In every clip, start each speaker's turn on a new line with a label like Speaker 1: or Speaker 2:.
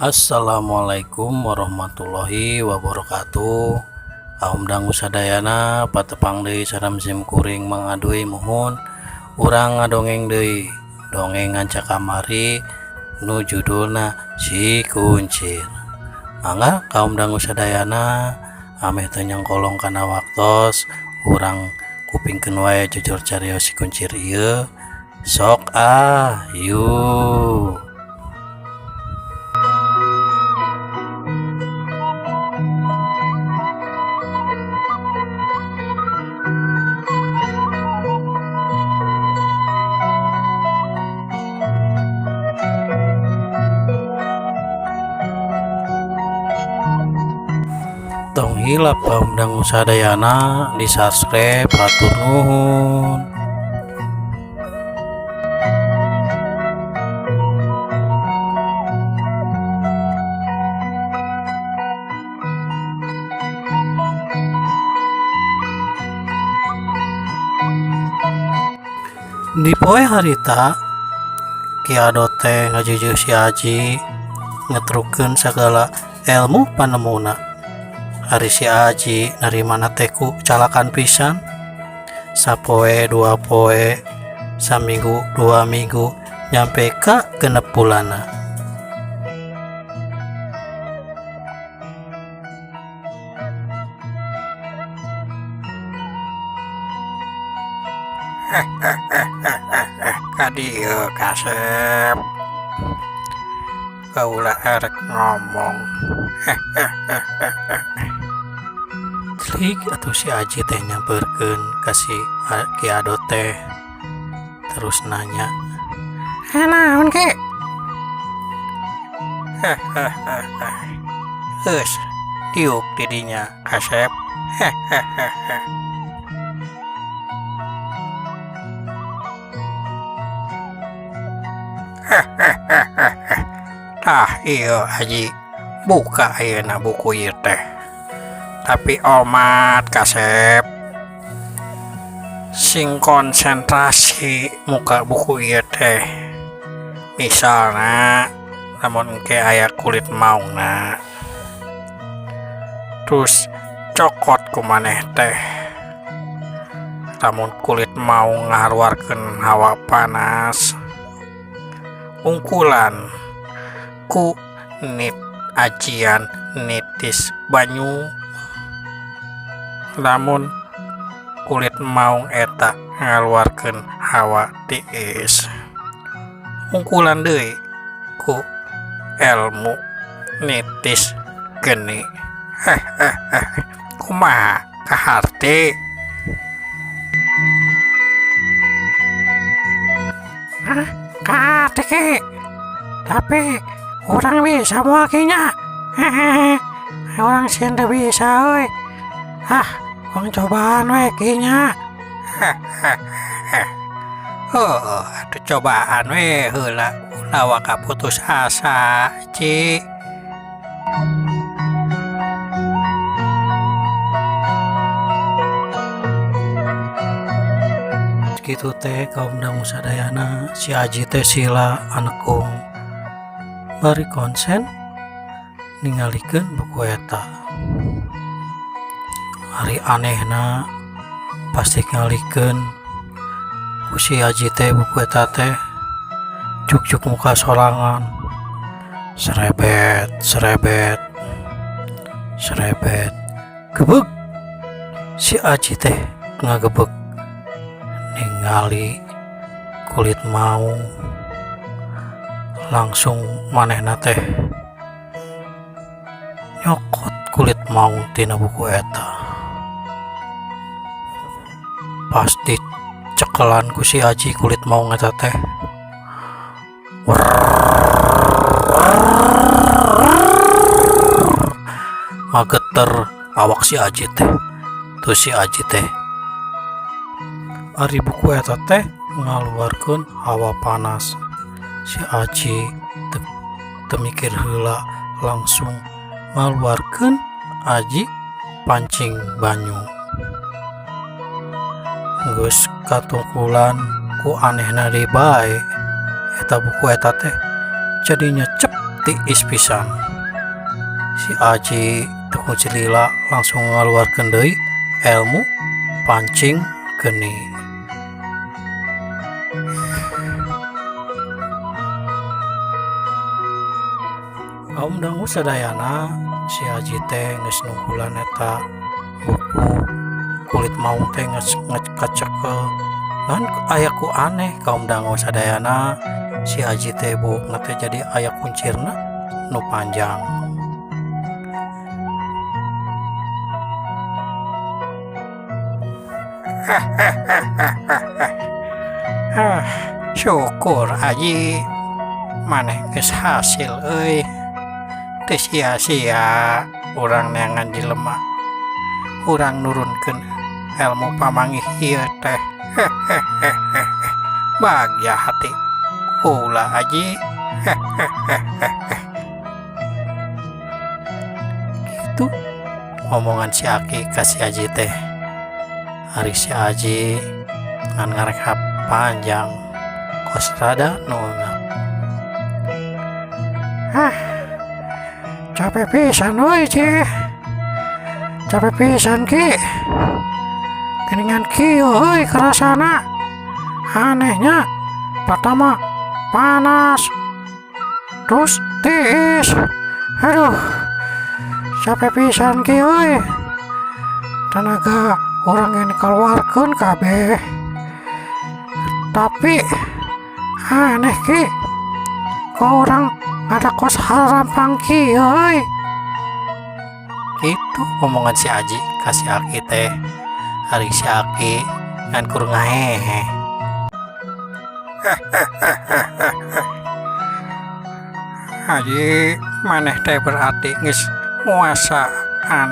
Speaker 1: Assalamualaikum warahmatullahi wabarakatuh. Kaum dangu sadayana patepang deui sareng sim kuring Mang Aduy muhun urang ngadongeng deui dongeng ngaca kamari nu judulna Si Kuncir. Mangga kaum dangu sadayana ameh teu nyangkolong kana waktos urang kupingkeun wae jujur carios Si Kuncir ieu sok ah yuk. Tong hilap kaum dangu sadayana di subscribe hatur nuhun. Di poe harita Ki Ado teh ngajujuh si Aji ngetrukeun sagala ilmu panemuna. Ari si Aji narimana teh ku calakan pisan. Sapoe dua poe, saminggu dua minggu, nyampe ka 6 bulanna.
Speaker 2: Ka dieu kasep, kaula erek ngomong.
Speaker 1: Tlik atuh si Aji teh nyamperkeun ka si Ki Ado teh terus nanya,
Speaker 2: "Naon, Ki?" Geus diuk di dinya, kasep. Tah ieu Aji, buka ayeuna buku ieu teh. Tapi omat kasep, sing konsentrasi muka buku ieu teh. Misalna lamun engke aya kulit maungna, terus cokot ku maneh teh. Lamun kulit maung ngaluarkeun hawa panas, ungkulan ku nit ajian nitis banyu. Lamun kulit maung eta ngaluarkeun hawa tiis, ungkulan deui ku elmu nitis geni. Kumaha kaharti? Hah, kaharti, Ki? Tapi urang bisa moal nya? Urang sieun teu bisa euy. Ah, urang cobaan we, Ki, nya. Heuh, atuh cobaan we heula, ulah waka putus asa, Ci.
Speaker 1: Kitu teh kaum dangu sadayana si Aji teh sila anekung bari konsen ningalikeun buku eta. Ari anehna pas ditingalikeun ku si Aji teh buku eta teh juk-juk muka sorangan serebet serebet serebet gebeg. Si Aji teh ngagebeg ningali kulit maung, langsung manehna teh nyokot kulit maung tina buku eta. Pasti cekelan ku si Aji kulit maung eta teh, ngageter awak si Aji teh. Tuh si Aji teh, ari buku eta teh ngaluarkeun hawa panas. Si Aji teu mikir heula, langsung ngaluarkeun aji pancing banyu. Geus katungkulan ku anehna deui bae, eta buku eta teh jadi nyecep Tiis pisan. Si Aji teu kunci lila langsung ngaluarkeun deui elmu pancing geni. Kaum dangu sadayana si Aji teh geus nungkulan eta buku kulit maung teh geus kacekel ngan aya ku aneh kaum dangu sadayana si Aji teh buukna teh jadi aya kuncirna nu panjang.
Speaker 2: Ah, syukur Aji maneh geus hasil euy. Teu sia-sia urang neangan jelema. Urang nurunkeun ilmu pamanggih ieu teh. Bagja hati kula Aji.
Speaker 1: Kitu ngomongan si Aki ka si Aji teh. Ari si Aji ngan ngarekap panjang kos rada nu eungap.
Speaker 2: Hah, capek pisan euy Ci. Capek pisan Ki. Geuningan kieu euy karasana. Anehnya pertama panas terus tiis. Aduh, capek pisan Ki euy. Tenaga urang ini keluarkeun kabeh. Tapi aneh Ki, kok urang ada kos harampang kieu euy.
Speaker 1: Kitu omongan si Aji ka si Aki teh. Ari si Aki ngan kur ngahehe.
Speaker 2: Aji maneh teh berarti geus nguasaan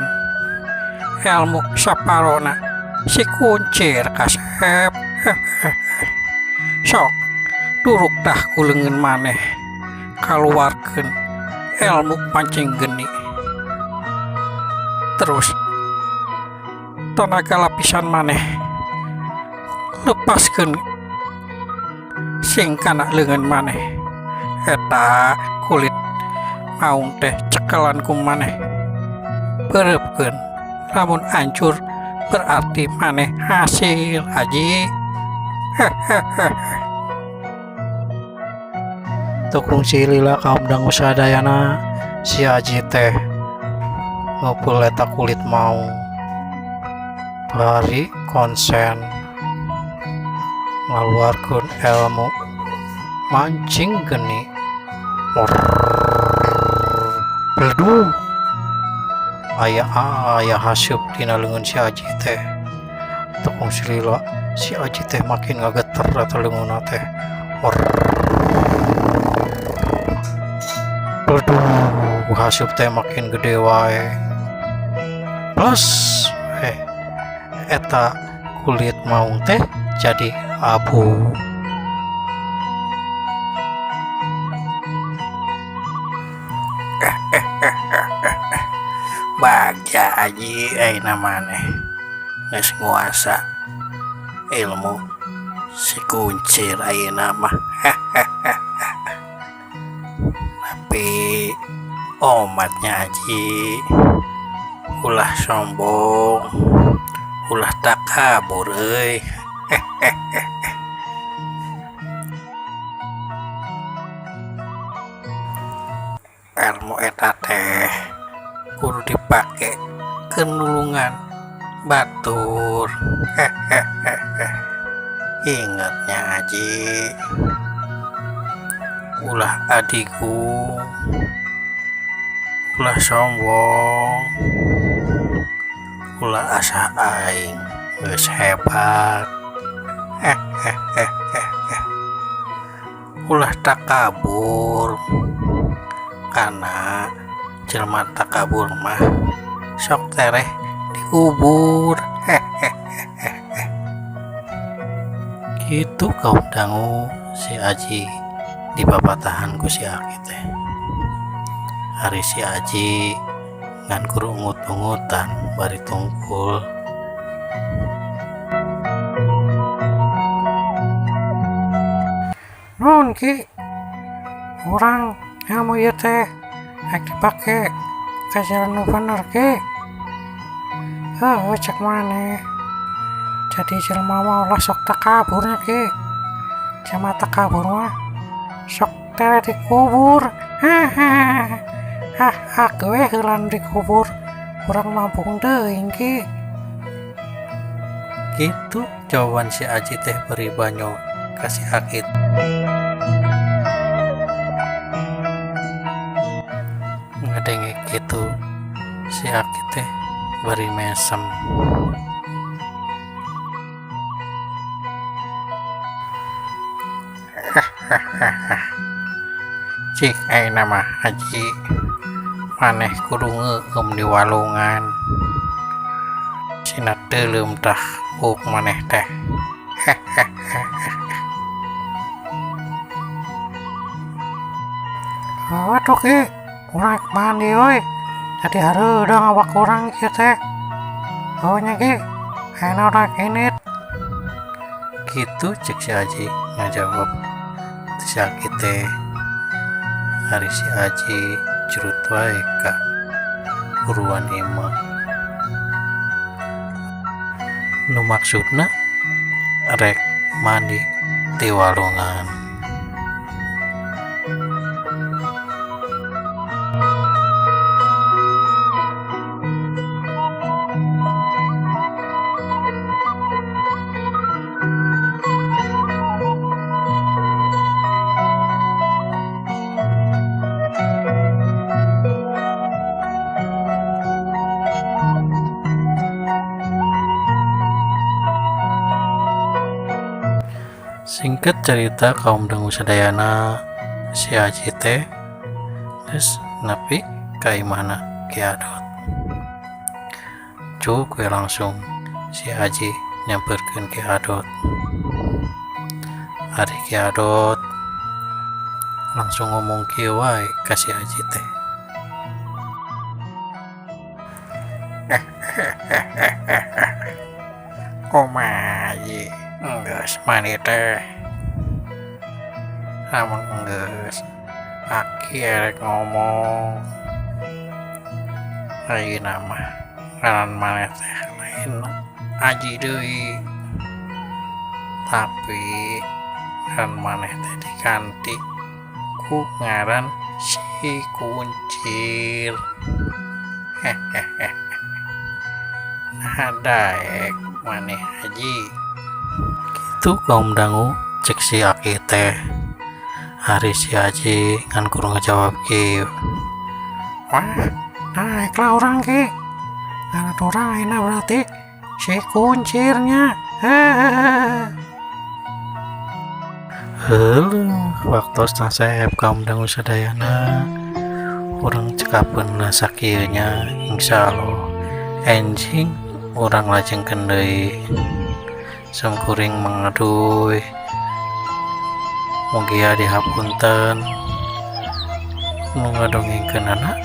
Speaker 2: ilmu saparona si kuncir kasep. Sok duruk tah ku leungeun maneh kaluarkeun ilmu pancing geni. Terus tenaga lapisan maneh lepaskeun sing kana leungeun maneh. Eta kulit maung teh cekelan ku maneh. Beureupkeun lamun hancur berarti maneh hasil Aji.
Speaker 1: Teu kungsi lila kaum dangu sadayana si Aji teh ngumpul eta kulit maung. Bari konsen ngaluarkeun ilmu mancing geni. Bledug aya aya haseup dina leungeun si Aji teh. Teu kungsi lila si Aji teh makin ngageter eta leungeunna teh. Bledug haseup teh makin gede wae. Plus eta kulit maung teh jadi abu. Bagja Aji ayeuna maneh geus nguasa ilmu si kuncir ayeuna mah. Tapi omatnya Aji ulah sombong, ulah takabur euy. Ilmu eta teh kudu dipake keur nulungan batur. Ingatnya Aji, ulah adigung, ulah sombong, ulah asa aing geus hebat. Ulah takabur, karena jelema takabur mah sok tereh dikubur. Kitu kaum dangu si Aji dipapatahan ku si Aki teh. Ari si Aji ngan kur ungut-ungutan bari tungkul.
Speaker 2: Nun Ki, urang Ilmu ieu teh rek dipake ka jalan nu bener Ki. Heuh cek maneh. Jadi jelema mah ulah sok takabur nya Ki. Jelema takabur mah sok tere dikubur. Hahaha. Ah, ak we heula nu dikubur. Urang mah embung teuing Ki.
Speaker 1: Kitu jawaban si Aji teh bari banyol ka si Aki. Ngadenge kitu si Aki teh bari mesem. Cik ayeuna mah Aji maneh kudu ngeueum di walungan. Sina teuleum tah buuk maneh teh.
Speaker 2: Atuh Ki, urang rek mandi euy. Jadi hareudang awak urang kieu teh. Heuh nya Ki, ayeuna urang rek indit.
Speaker 1: Kitu cek si Aji ngajawab si Aki teh. Ari si Aji curut wae ka buruan imah. Nu maksudna rek mandi ti walungan. Singkat cerita kaum dangu sadayana si Aji teh geus nepi ka imahna Ki Adot. Cuk we langsung si Aji nyamperkeun Ki Adot. Ari Ki Adot langsung ngomong kieu wae ka si Aji teh. Kumaha Ji, geus mandi teh? Lamun geus Aki erek ngomong. Ayeuna mah ngaran maneh teh lain Aji deui. Tapi ngaran maneh teh diganti ku ngaran si Kuncir. Hehehe. Nah daek maneh Aji. Kitu kaum dangu cek si Aki teh. Ari si Aji ngan kudu ngajawab kieu.
Speaker 2: Wah, naek lah urang Ki. Ngaran urang ayeuna berarti si Kuncirnya. Hehehe.
Speaker 1: Heuh, waktosna saep kaum dangu sadayana. Urang cekapeun sakieu nya, insyaallah enjing urang lajengkeun deui. Sangkuring mangaduy. Mugia dihapunten nu ngadongengkeunana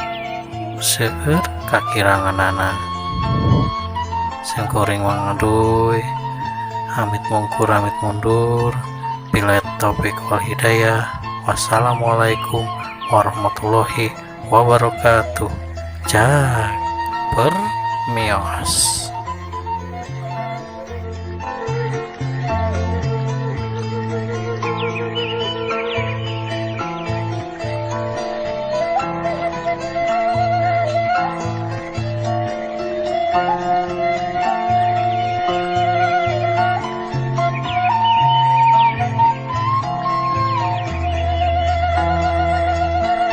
Speaker 1: seueur kakiranganana. Sangkuring mangaduy amit mungkur amit mundur. Billahi taufik wal hidayah. Wassalamualaikum warahmatullahi wabarakatuh. Jak permios.